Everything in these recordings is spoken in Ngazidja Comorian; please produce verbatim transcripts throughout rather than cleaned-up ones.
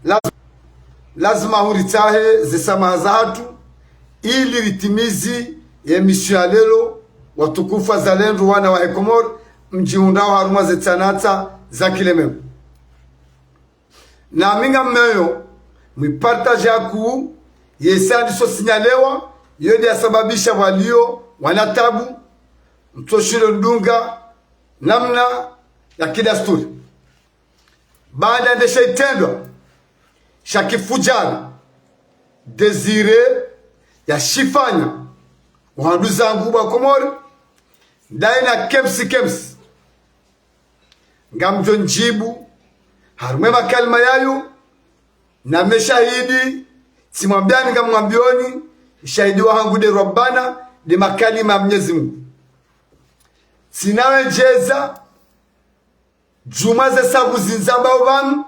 La-, lazima huritsahe ze samaha zahatru, ili ritimizi ye mission ya leo, watukufu wazalendo wana wahe Komori, mdjihundrao harumwa ze tsanatsa za kilemengu. Na mi ngammeyo, mwipartage hakuu, yesa ndiso sinyalewa, yo nde yasababisha walio, wana tabu, mtsoshilo ndunga, namna ya kidasturi. Baanda nde she itrendwa sha kifudjari Désiré yashifanya, wahandu zangu wa Komori, ndayi na kemsi kemsi. Ngamdjo ndjibu harumwa ye makalima yayo, na me shahidi, tsimwambiani ngamwambioni, shahidi wahangu nde Rabbana, nde makalima ya Mnyezi Mungu. Tsina wendjeza, djumwa ze sabu zindzambao pvanu,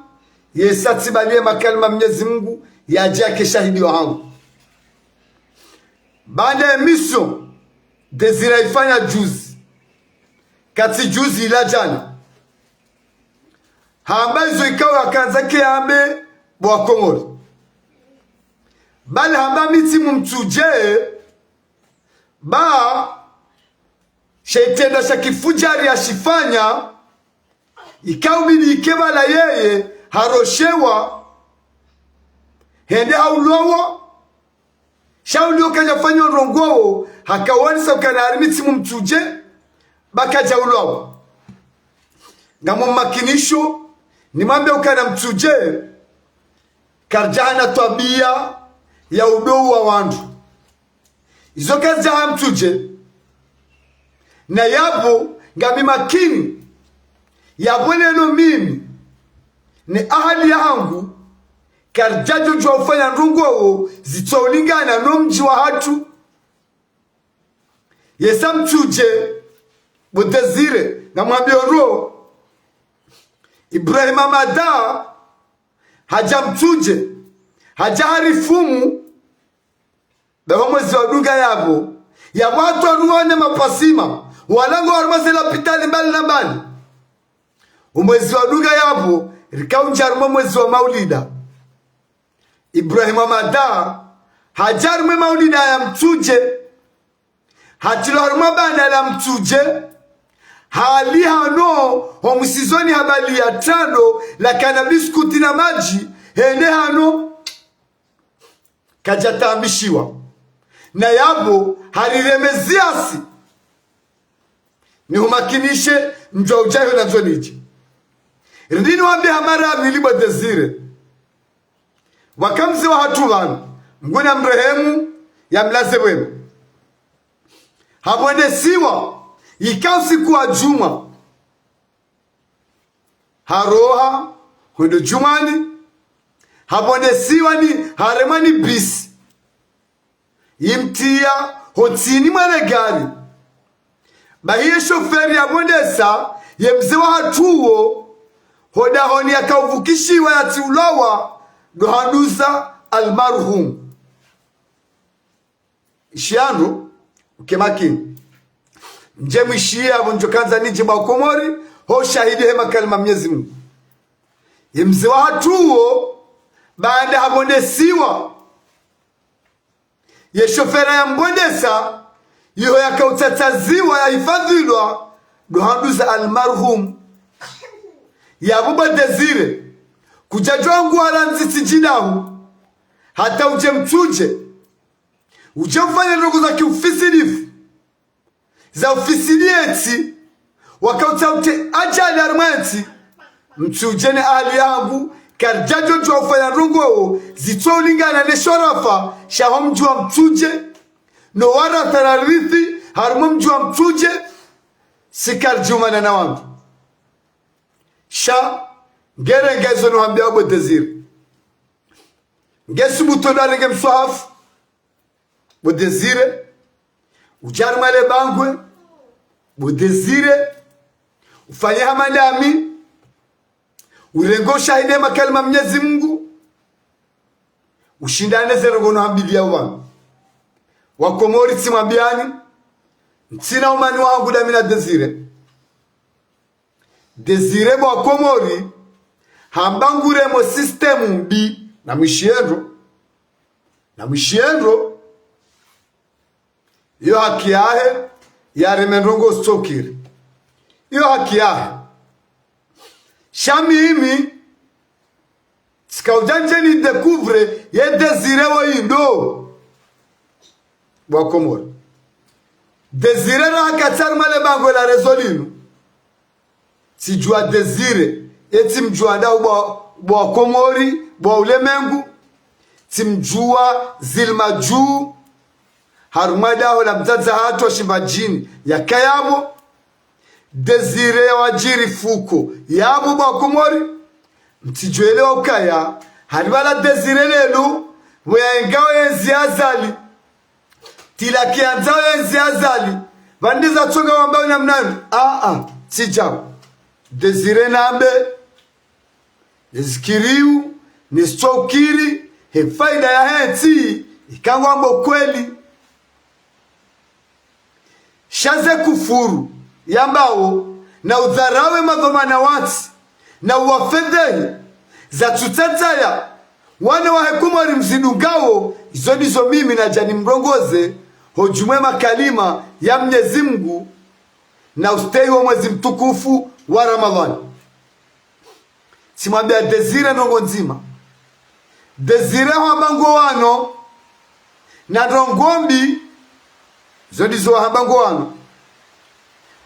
yesa tsibaliye makalima Mnyezi Mungu, yadje yake shahidi wahangu. Baanda ye mission Désiré yayifanya juzi, katsi juzi ila djana, hamba izo ikao yakandza ke yambe bo wa Komori. Bali hamba mi tsi mumtsudje, ba she itrendwa sha kifudjari yashifanya, ikao bidi ike pvala yeye haroshewa, hende haulwawa, sha ulio kadjafanya ndrongoo, hakawanisa ukana hari mi tsi mumtsudje, ba kadjaulwawa. Ngamummakinisho, nimwambe ukana mtsudje, karidja hana twabiya ya udowuwa wandru. Izo kazidja ha mtsudje. Na yapvo ngami makini, yapvo leo mimi ne ahali yahangu, karidjadjo djuwa ufanya ndrongoo zitsoulingana no mdji wahatru. Yesa mtsudje, bo Désiré, ngamwambiyo ndro, Ibrahim Hamada, hadja mtsudje, hadja harifumu, ba ho mwezi wadunga yapvo, yapvo hatru waruwa ne mapasima, walangwa harumwa ze lapitali mbali na mbali. Omwezi wadunga yapvo, rikaundja harumwa mwezi wa maulida. Ibrahim Hamada, hadja harumwa maulida ya mtsudje, hatrilwa harumwa banda la mtsudje, hali hano, ho msizoni habali ya trando, lakana biskuti na madji, hende hano, kadjatambishiwa. Na yapvo, harireme ziasi. Nihumakinishe, ndjwa udjayo na ndzonidje. Rindini wambe ha mara ya pvili bo Désiré. Waka mze wahatru pvanu, Mngu namrehemu, yamlaze pvwema. Hapvondesiwa, yika usiku wa djumwa. Haroha, hwendo djumwani, hapvondesiwa ni haremwa ni bisi. Yimtriya, ho ntsini mwa le gari. Bahi ye shoferi yapvondesa, ye mze wahatru wo, ho dahoni yakauvukishiwa yatsiulwawa, ndo handuza almarhum. Ishiya ndro, uke makini. Ndje mwishiye apvo ndjo kandza nidje bo wa Komori, ho shahidi he makalima Mnyezi Mungu. Ye mze wahatru wo, baanda hapvondesiwa. Ye shofera yampvondesa, yiho yakautsatsaziwa yahifadhilwa, ndo handuza almarhum. Yapvo bo Désiré, kudjadjuwa ngu walandzi tsi djindahu, hata udje mtsudje. Udje ufanye ndrongoo za kiufisidifu. Za ufisidi yetsi, wakautsaha utre ajali harumwa yetsi. Mtsudje ne ahali yahangu, karidjadjo djuwa ufanya ndrongoo, zitsoulingana ne sharafa, sha ho mdji wa mtsudje, no waratha rarithi, harumwa mdji wa mtsudje, si karidjumana na wandru. Sha, ngerenge izo nuhambia bo Désiré. Ngesubutu ndo arenge mswahafu, bo Désiré, udje harumwa le bangwe, bo Désiré, ufanye hama ndami, urenge ushahidi he makalima Mnyezi Mungu, ushindane ze ndrongoo nuhambilia wanu. Wa Komori tsimwambiani, ntsina umani wahangu ndami na Désiré. Désiré bo wa Komori, Hamba nguremo système mbi, namwishiye ndro. Namwishiye ndro. Iyo haki yahe, yareme ndrongo zitsokiri. Iyo haki yahe. Sha mimi, tsika udja ndje ni découvre ye Désiré wo yindo. Bo Wakomori. Désiré raha katsari mwa le bangwe la réseau linu. Tsidjua Désiré, ye tsimdjua ndahu bo, bo Wakomori, bo ulemengu. Tsimdjua Zilimadjuu, harumwa daho la mdzadze hatru wa Shimbadjini yakaya pvo. Désiré ya wadjiri fuko yapvo bo Wakomori. Mtsidjuelewa ukaya, hari pvala Désiré lelu, pvo yaengao yendzi ya Azali. Tilaki yandzao yendzi ya Azali, pvandzi zatsonga wamba namna yinu. Aa, tsidjao. Désiré nambe, ne zikiriu, ne zitsokiri, he faida yahe ntsi, ika ngwambo kweli. Sha ze kufuru yambao, na udharau ye madhwamana wa ntsi, na uwafedhehi, zatsutsatsaya, wana wahe Komori mzidungao, izo ndizo mimi nadja nimrongoze, ho djumwa ye makalima ya Mnyezi Mngu, na ustehi wo mwezi mtukufu wa Ramadhwani. Tsimwambia Désiré ndrongo ndzima. Désiré hamba ngo wano, na ndrongo mbi, zo ndizo wahamba ngo wano.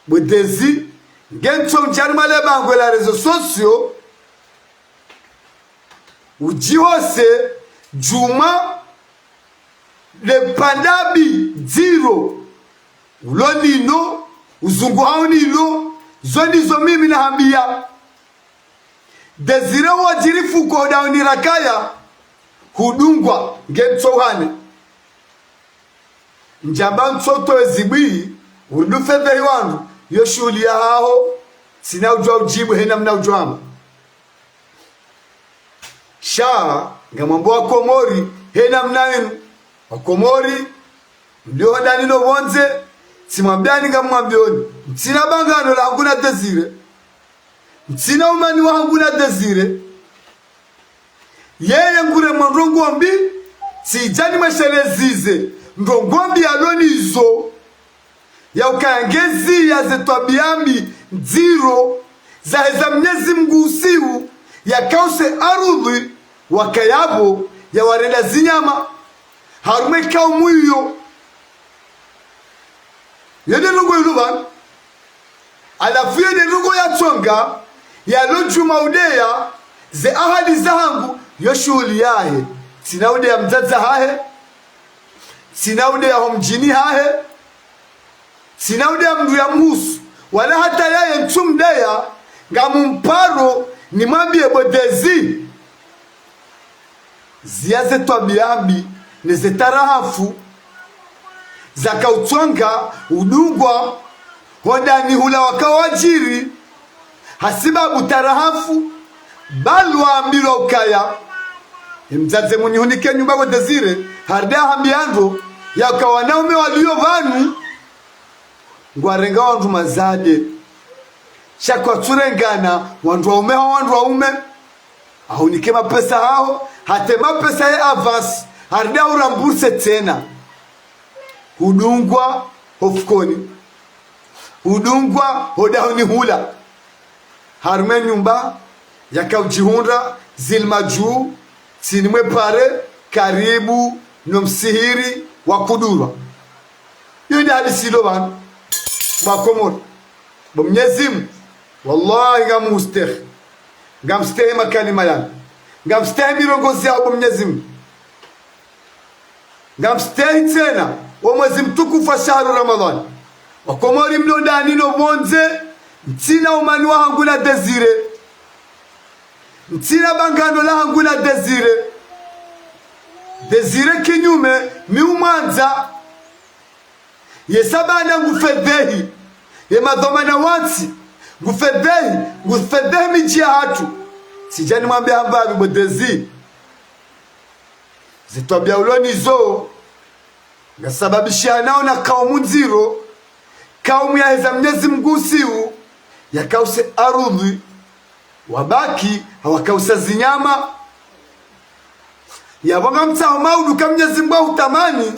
Bo Désiré, nge ntso ndjari mwa le bangwe la réseaux sociaux, udjihose djumwa le pvandzambi dziro, ulo nino, uzungu hao nilo, zo ndizo mimi nahambia. Désiré wadjiri fuko daho ni rakaya, hudungwa, nge ntso uhane. Ndjamba ntso towe zibwi, urudi ufedhehi wandru, yo shuhuli yahaho, tsina udjua udjibu, he namna udjua hamba. Sha, ngamwambo Wakomori, he namna yinu. Wakomori, mlio ndani no pvondze, tsimwambiani ngamwambioni. Ntsina bangano lahangu na Désiré. Ntsina umani wahangu na Désiré. Yeye nguremo ndrongo mbi, tsidja nimweshelezeze ndrongo mbi yalo nizo. Ya ukaya ngeziya ze twabia mbi ndziro, zaheza Mnyezi Mngu usiu, yakause arudhwi, wakaya pvo, yawarenda zinyama, harumwa ye kaumu iyo. Yo nde ndrongo ilo pvanu. Halafu yo nde ndrongo yatsonga, yalo djumwa udeya, ze ahali zahangu, yo shuhuli yahe. Tsina udeya mdzadze hahe. Tsina udeya ho mdjini hahe. Tsina udeya mndru ya mhusu. Wala hata yaye ntsu mdeya, ngamumparo, nimwambie bo Désiré. Ziya ze twabia mbi, ne ze tarahafu, zaka utsonga, udungwa, ho ndani hula waka wadjiri, hasibabu tarahafu, balwa mbilwa ukaya. Ye mdzadze munihunike nyumba bo Désiré, harudi hambia ndro, yaka wanaume walio pvanu, ngwarenga wandru madzadze. Sha kwatsurengana, wandru waume ha wandru waume. Ahunike mapesa haho, hata mapesa ye avance, harudi uramburse tsena. Hudungwa ho fukoni. Hudungwa ho dahoni hula. Harumwa ye nyumba, yaka udjihundra, Zilimadjuu, ntsini mwe pare, karibu, no msihiri, wa kudurwa. Yo nde hadisi ilo pvanu, bo Wakomori. Bo Mnyezi Mngu, wallahi ngamstehi. Ngamstehi makalima yanu. Ngamstehi mirongozi yaho bo Mnyezi Mngu. Ngamstehi tsena, wo mwezi mtukufu wa shahru Ramadhwani. Wakomori mlio ndani no pvondze, ntsina umani wahangu na Désiré. Ntsina bangano lahangu na Désiré. Désiré kinyume, mi umwandza. Ye sababu ngufedhehi, ye madhwamana wa ntsi, ngufedhehi, ngufedhehi midji yahatru. Tsidja nimwambie hamba pvi bo Désiré. Ze twabia ulo nizo, ngasababishihanao na kaumu ndziro, kaumu yaheza Mnyezi Mngu usiu, yakause arudhwi, Wabaki, hawakausa zinyama. Yapvo ngamtsaho maudu ka Mnyezi Mngu ahutamani,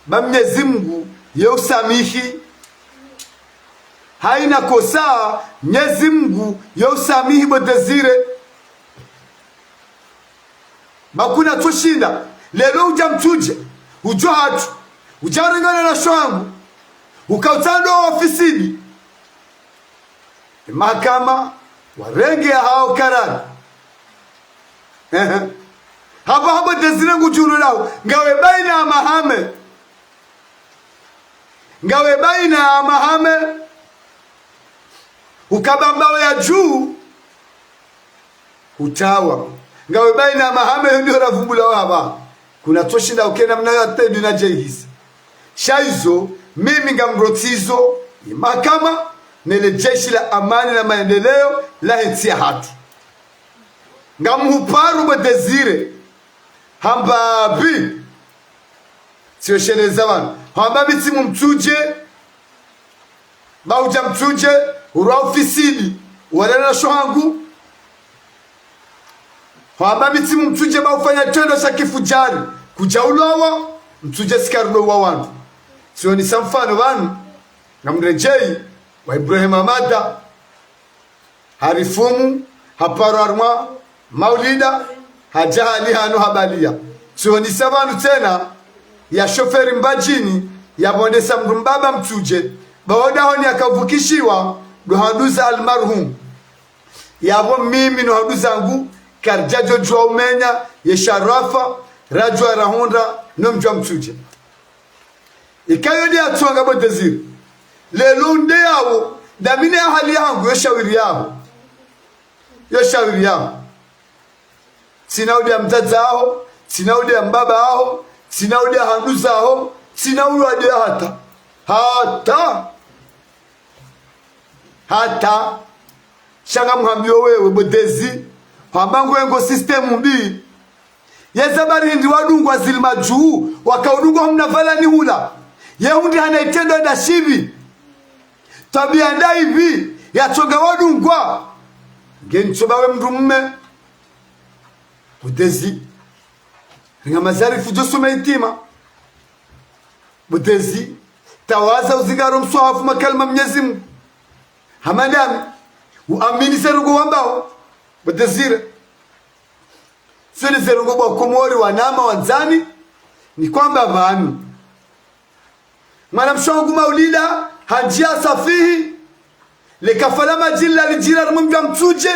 ba Mnyezi Mngu ye usamihi. Haina kosa, Mnyezi Mngu ye usamihi bo Désiré. Ba kuna tsoshinda, leo udja Mtsudje, udjo hatru, udja rengana na shwangu, ukautsa ndo ofisini. Mahakama, warenge ya hao karari. Ehe. Hapvo hapvo Désiré ngudjululao, ngawe baina ya mahame. Ngawe baina ya mahame. Ukabamba we ya dju. Utawa. Ngawe baina ya mahame, yo ndiyo ravumbula wa hapva. Kuna tsoshinda ukena mna ya tedu na jehisi. Sha izo, mimi ngamrotsizo, ye mahakama, nele jeshi la amani na maendeleo, la he ntsi ya hatru. Ngamhuparu bo Désiré. Hamba pvi. Tsiosheleza pvanu. Hamba mi tsi Mtsudje. Ba udja Mtsudje, urwa ofisini, walala na shwangu. Hamba mi tsi Mtsudje, ba ufanya trendo sha kifujari, kudja ulowa, Mtsudje sikarulowa wandru. Tsionisa mfano pvanu, ngamredjeyi, wa Ibrahim Hamada, harifumu, haparo harumwa, Maulida, hadja hali hanu habaliya. Tsionisa pvanu tsena, ya shoferi Mbadjini, yapvondesa mndru mbaba Mtsudje, ba wo dahoni yakavukishiwa, ndo handuza almarhum. Yapvo mimi no handuza ngu, karidjadjo djuwa umenya, ye sharafa, radjuwa rahundra, no mdjuwa Mtsudje. Ikayo ndi yatsonga bo Désiré. Leo unde yawo, ndamine ya hali yangu, yo shawiri yaho. Yo shawiri yaho. Tsina ude ya mdzadze aho, tsina ude ya mbaba aho, tsina ude ya handuza aho, tsina ude ya hata. Hata. Hata. Sha ngamhambio wewe, bo Désiré. Hamba ngwengo système mbi. Yeza bari hindri wadungwa zilima dju, wakaudungwa humna pvala ni hula. Ye hundri hana itrendo nda shipvi. Twabiya nda ipvi, yatsonga wadungwa. Nge ntsoba we mndru mme. Bo Désiré. Ringa mazarifu djo soma itima. Bo Désiré. Tawaza uzingaro mswahafu makalima Mnyezi Mngu. Hama ndami. Uamini ze ndrongo wambao. Bo Désiré. Soni ze ndrongo bo Wakomori wanama wandzani, ni kwamba pvanu. Mwanamshe wangu Maulida, handjiya safihi, le kafala madjini la lidjira harumwa mdji wa Mtsudje,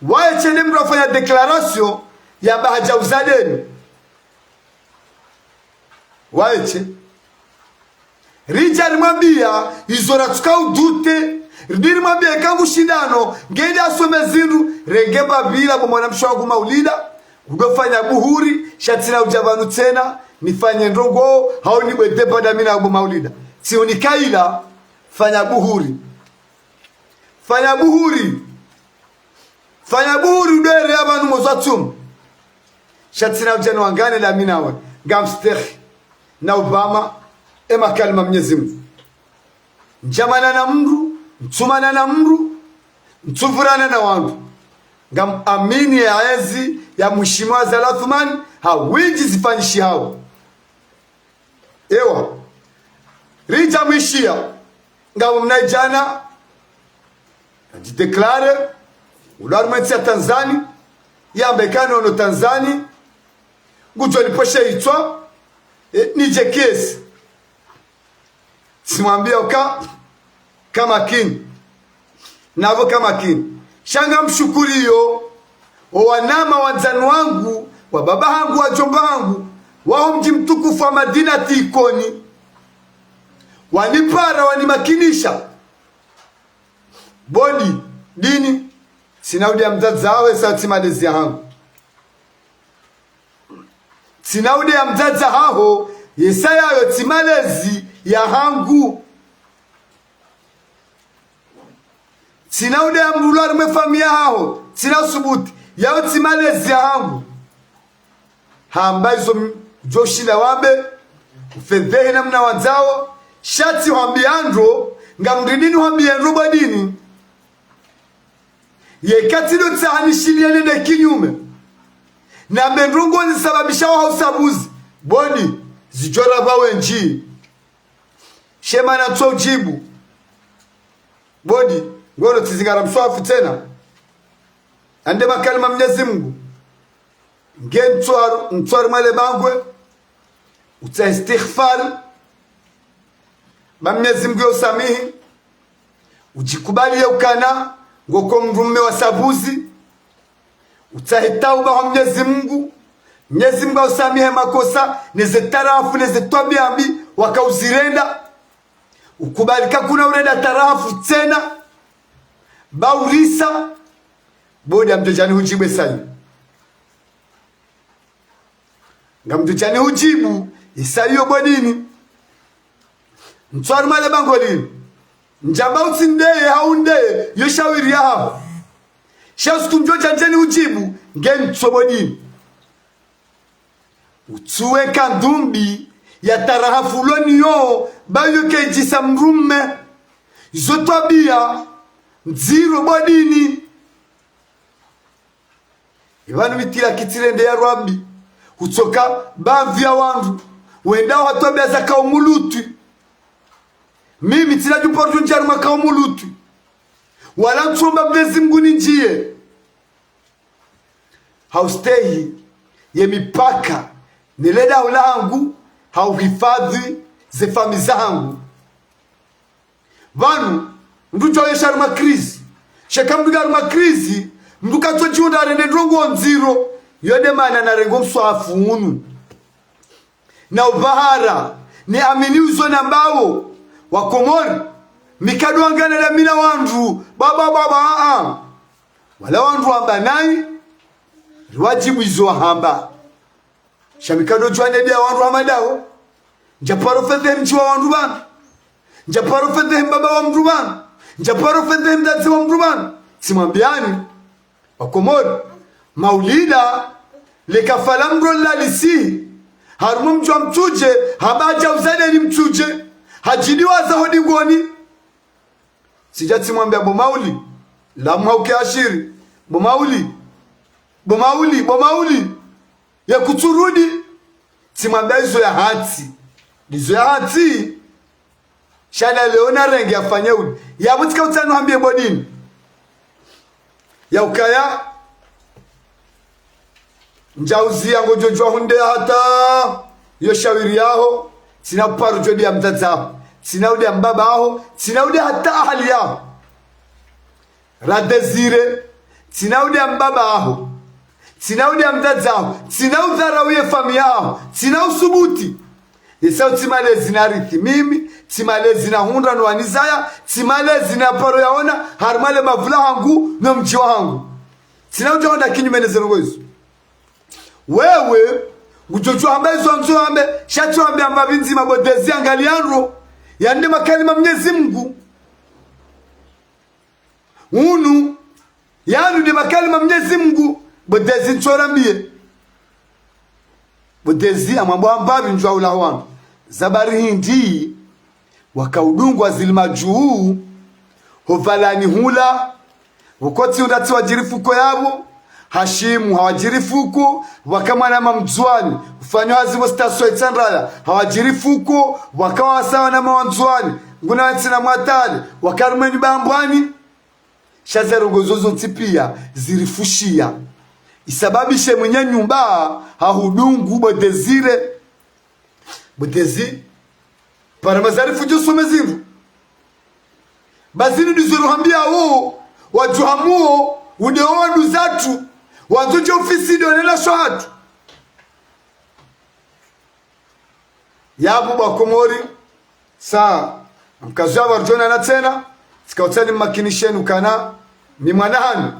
waye tsi nde mndru afanya déclaration, yamba hadja uza deni. Waye tsi. Ridja rimwambiya, izo ratsuka udute, ridi rimwambiya ika ngu shindano, ngende asome zindru, renge mbapvira bo mwanamshe wangu Maulida, udofanya buhuri, sha tsina udja pvanu tsena, nifanye ndrongo, hau nibwe deba ndamina bo Maulida. Tsi unikaila, fanya buhuri. Fanya buhuri. Fanya buhuri udwere ya pvanu mozwa tsumu. Sha tsina udja no wangane ndamina we. Ngamstehi. Na upvama. E makalima Mnyezi Mngu. Ndjamana na mndru, ntsumana na mndru, ntsuvurana na wandru. Ngam amini ya ezi ya mheshimiwa Azali Assoumani, ha windji zifanyishihao. Ewa. Ridja mwishiya. Ngapvo mnaidjana. Kadjidéclaré. Ulo harumwa entsi ya Tanzanie. Yamba ika nono Tanzanie. Ngudjo niposhe itswa. E, nidje kesi. Tsimwambiya uka, ka makini. Napvo ka makini. Sha ngamshukuriyo, o wanama wandzani wangu, wa baba hangu, wa djomba hangu, waho mdji mtukufu wa Madinati Ikoni. Wanipara, wanimakinisha. Bo Dini, tsina ude ya mdzadze haho, yesa tsi malezi ya hangu. Tsina ude ya mdzadze haho, yesa yayo tsi malezi ya hangu. Tsina ude ya mndru ulo harumwa efamiya haho, tsina subuti, yayo tsi malezi ya hangu. Hamba izo m-, djo shinda wambe, ufedhehe namna wandzao, sha tsi hwambiya ndro, ngamridini hwambiya ndro bo Dini. Yeka tsi ndo tsaha nishiliye nende kinyume na mbe ndrongoo zisababishao ha usabuzi, bo dini, zidjo ramba wendji. She mana ntso udjibu. Bo dini, ngono tsi zingara mswahafu tsena. Ande makalima Mnyezi Mungu. Nge ntwaru, ntwaru mwa le bangwe. Utsahe istighfar. Ba Mnyezi Mungu yo usamihi. Udjikubali ye ukana, ngoko mdrume wa sabuzi. Utsahe tauba ha Mnyezi Mungu. Mnyezi Mungu ya usamihi makosa, ne ze tarafu, ne ze twabia mbi, waka uzirenda. Ukubali ka kuna urenda tarafu tsena. Ba urisa, bo dini ngamdjo djani hudjibu esayi. Ngamdjo djani hudjibu, esayi yo bo dini. Ntso harumwa le bangwe linu. Ndjamba utsi ndeye, hau ndeye, yo shawiri yaho. Sha usiku ndjo djandjeni hudjibu, nge ntso bo dini. Utsuwe ka ndumbi ya tarafu lo niyo, ba yo kedjisa mdrume. Izo twabia, ndziro bo dini. Ipvanu mi tila kitsirende ya Rabbi. Hutsoka baadhwi ya wandru wendao ha twabia za kaumu Lutwi. Mimi tsina djuparo ndjia harumwa kaumu Lutwi. Wala ntsomba Mnyezi Mungu nindjiye. Ha ustehi ye mipaka, ne le daula hangu, ha uhifadhwi ze famiyi zahangu. Pvanu, mndru djo yesha harumwa crise. Sheka mndru ka harumwa crise, mndru katso djihundra harende ndrongoo ndziro, yo nde mana narengo mswahafu unu. Na upvahara, ni amini uzo nambao, wa Komori, mi kadjwangana na mina wandru, baba, baba, a, a. Wala wandru wamba nayi, riwadjibu izo wahamba. Sha mi kadjodjuwa ne dia wandru hama daho. Ndjaparo fedhehe mdji wa wandru pvanu. Ndjaparo fedhehe mbaba wa mndru pvanu. Ndjaparo fedhehe mdzadze wa mndru pvanu. Tsimwambiani, wa Komori. Maulida, le kafa la mndru lalisihi. Harumwa mdji wa Mtsudje, hamba hadja uzadeni Mtsudje. Hadjidiwaza ho dingoni. Tsidja tsimwambia bo Mauli, la mhauke ashiri. Bo Mauli, bo Mauli, bo Mauli. Ye kutsurudi. Tsimwambia izo ya hatsi. Izo ya hatsi. Sha na leo narenge afanye uli. Ya butsika utsanu hambie bo dini. Ya ukaya. Ndjauziya ngodjodjuwa hundre hata yo shawiri yaho, tsina paro djo dia mdzadze aho, tsina udia mbaba aho, tsina udia hata ahali yaho. Ra Désiré, tsina udia mbaba aho, tsina udia mdzadze aho, tsina udharau ye famiyi yaho, tsina usubuti. Yesa utsi malezi narithi mimi, tsi malezi nahundra no wanizaya, tsi malezi naparo yaona, harumwa le bavula hangu, no mdji wahangu. Tsina udja hwenda kinyume ne ze ndrongoo izo. Wewe, ngudjodjuwa hamba izo ndzo hambe, sha tsi wambe hamba pvi ndzima bo Désiré angalia ndro, yande makalima Mnyezi Mungu. Unu, yanu nde makalima Mnyezi Mungu, bo Désiré ntsorambiye. Bo Désiré amwambo hamba pvi ndjwa ula hwanu. Zabari hindri, waka udungwa zilima dju, ho pvalani hula, wukotsi unda tsi wadjiri fuko yapvo, Hashimu hawadjiri fuko, waka mwana ma Mndzuwani, ufanyao hazi pvo station Itsandraya, hawadjiri fuko, waka wasawa na ma Wandzuwani, nguna wentsi na Mwatale, waka harumwa nyumba ya Mbwani, sha ze ndrongoo zo zontsi pia, zirifushiya. Isababishe mwenye nyumba, hahudungu bo Désiré. Bo Désiré, para mazarifu djo some zindru. Ba zinu ndizo ruhambia wo, wadjuhamuo, ude wo wanduza hatru, wandzo dje ofisi ndo nena sho hatru. Yapvo bo wa Komori, sa, mkazo ya pvwa ridjo onana tsena, tsika utsani mmakinisheni ukana, mi mwana hanyu,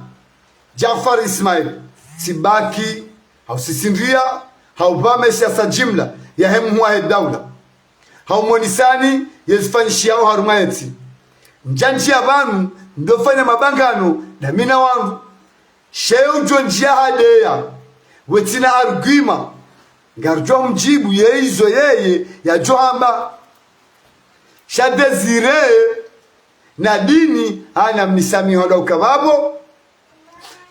Djaffar Ismail, tsibaki, hausisindria, haupvame siasa jimla, yahe mhuu wahe daula. Haumonisani, yezifanyishiyao harumwa yentsi. Ndjandjiya pvanu, ndo fanya mabangano, na mina wangu. She udjo ndjiya hadeya, wetsina argument, ngaridjo mdjibu ye izo yeye yadjo hamba. Sha Désiré, na dini, ana mnisamihi ndo uka pvapvo.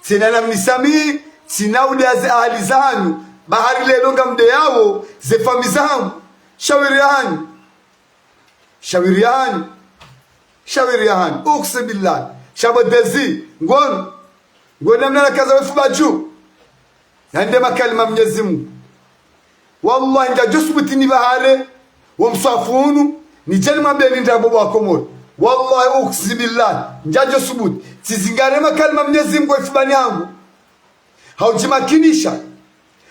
Tsena namnisamihi, tsina udeya ze ahali zahanyu, bahari leo ngamdeyao ze famiyi zahangu. Shawiri yahanyu. Shawiri yahanyu. Shawiri yahanyu. Uksimu billahi. Sha bo Dezi, ngono. Ngono namna nakaza wefu badju. Yande makalima Mnyezi Mungu. Wallahi, ndjadjo subuti nibahare wo mswafu unu, nidje nimwambeni ndrabo bo Wakomori. Wallahi, uksimu billahi, ndjadjo subuti. Tsizingare makalima Mnyezi Mungu ifubani hangu. Haudjimakinisha.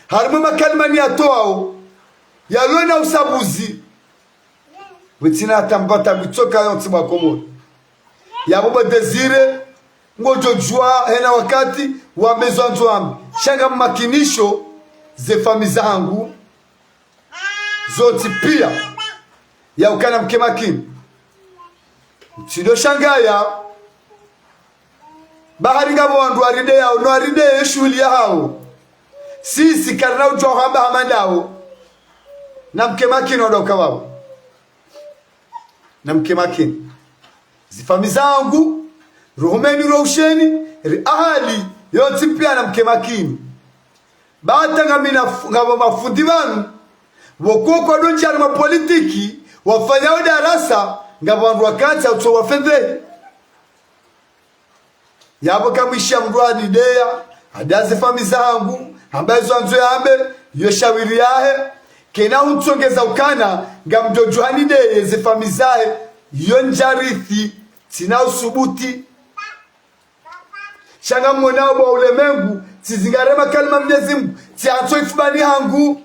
Harimwa makalima niyatoao, yalona usabuzi. Wetsina hata mbata ngutsoka yontsi bo Wakomori. Yabo bo Désiré, ngodjodjuwa hena wakati, wambe zo wandzo wambe. Sha ngammakinisho ze famiyi zahangu zontsi piya. Ya ukana mke makini. Mtsindo shangaya. Bahari ngapvo wandru warideyao, no warideye shuhuli yahawo. Sisi karina udjuwa hamba hama ndawo. Namke makini wandru waka wapvo. Namke makini. Ze famiyi zahangu, ruhumeni, ruhusheni, ri ahali, yontsi piya namke makini. Bata ngamina fu-, ngapvo mafundi pvanu, pvoko kwadondjia harimwa politiki, wafanyao darasa, ngapvo wandru wakantsi hau tso wafedhehi. Yabo kamwisha mndru hanideya, hadaze famiyi zahangu, hamba izo handzo yambe, yo shawiri yahe, kena huntsongeza ukana, ngamdjodjo hanideye ze famiyi zahe, yo ndjarithi, tsina usubuti. Sha ngamwonao bo ulemengu, tsizingare makalima Mnyezi Mungu, tsihantso ifubani hangu.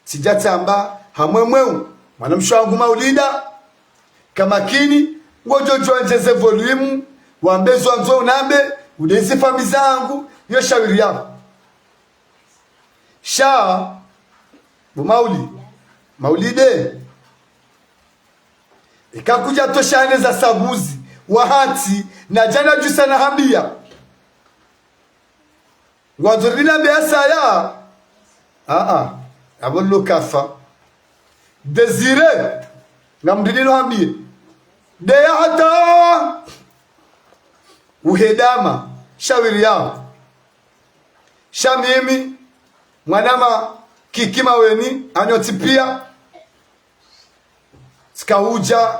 Tsidja tsamba, hamwemweu, mwanamshe wangu Maulida, ka makini, ngodjodjo wandjeze volume, wambe zo wandzo unambe, udeze famiyi zahangu, yo shawiri yaho. Sha, bo Mauli-, Maulide. Ika kudja toshane za sabuzi, wahatsi, na djana djusa nahambiya. Ngwandzo rinambe ya saya. Aa, abo lo kafa. Désiré, ngamdini no hambiye. Deya hata uhedama, shawiri yaho. Sha mimi, mwanama Kiki Maweni, hanyu ntsi piya. Tsika hudja,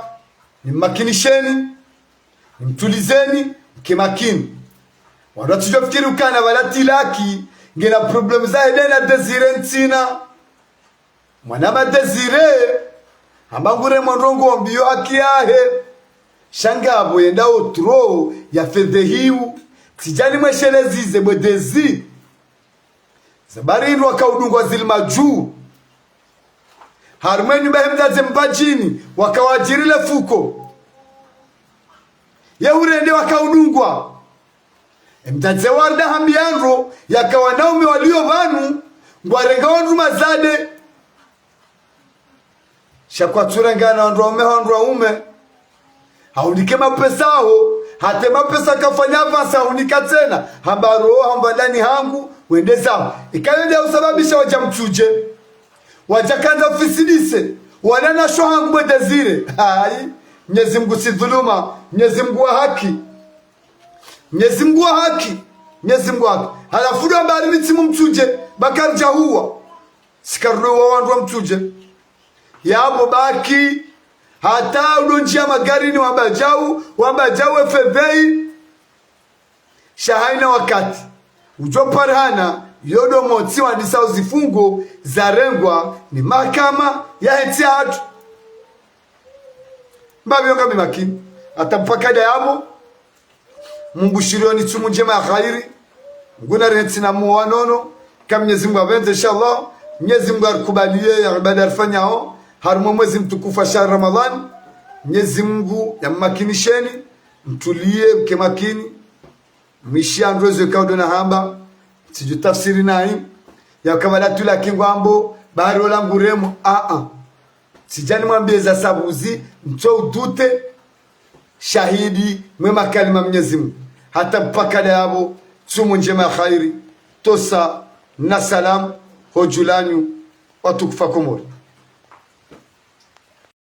nimmakinisheni, nimtulizeni, mke makini. Wandru watsidjo fikiri ukana pvala Tilaki, ngena problème zahe de na Désiré ntsina. Mwanama Désiré, hamba ngure mwandrongo mbiyo haki yahe. Sha ngapvo yenda otro yafedhehiwa. Tsidja nimwesheleze ze bo Désiré. Zabari hindru waka udungwa zili madju. Harimwa enyumba he mdzadze Mbadjini, waka wadjirile fuko. Ye hurende waka udungwa. E mdzadze warda hambiya ndro, yaka wanaume waliyo pvanu, ngwarenga wandru mazade. Sha kwatsurengana wandru waume, wandru waume. Hahunike mapesa haho, hata mapesa kafanya avance hahunika tsena, hamba roho, hamba ndani hangu, wende zaho. Ika yo nde usababisha wadja mtsudje. Wadja kandza ufisidise, wananyasho hangu bo Désiré. Hayi, Mnyezi Mungu tsi dhuluma, Mnyezi Mungu wa haki. Mnyezi Mungu wa haki, Mnyezi Mungu wa haki. Halafu ndo hamba ari mitsi mumtsudje, ba karidja huwa. Sika rulo wa wandru wa mtsudje. Yabo baki, hata udondjia magarini wamba djau, wamba djau efedhehi. Sha hayina wakati, udjo parihana, yo ndo motsi wandisa uzifungo zarengwa ni mahakama yahe ntsi yahatru. Mbapvi yo ngami makini, hata mpaka dayabo, Mungu shirioni tsumu ndjema ya kheri. Nguna rentsi na muwa nono. Ka Mnyezi Mungu apvendze, inshallah. Mnyezi Mungu arikubaliye ya ibada arifanyao harumwa mwezi mtukufu wa shahri Ramadhani. Mnyezi Mungu yammakinisheni. Mtuliye, mke makini. Mwishiya ndrwezo ikao ndo nahamba. Tsidju tafsiri nayi. Yaka pvala Tilaki ngwambo bahari ola nguremo. Aa. Tsidja nimwambiye za sabuzi, mtso udute, shahidi mwe makalima Mnyezi Mungu. Hata mpaka dayabo, tsumu ndjema ya kheri, tosa na salam, ho dju lanyu, watukufu wa Komori.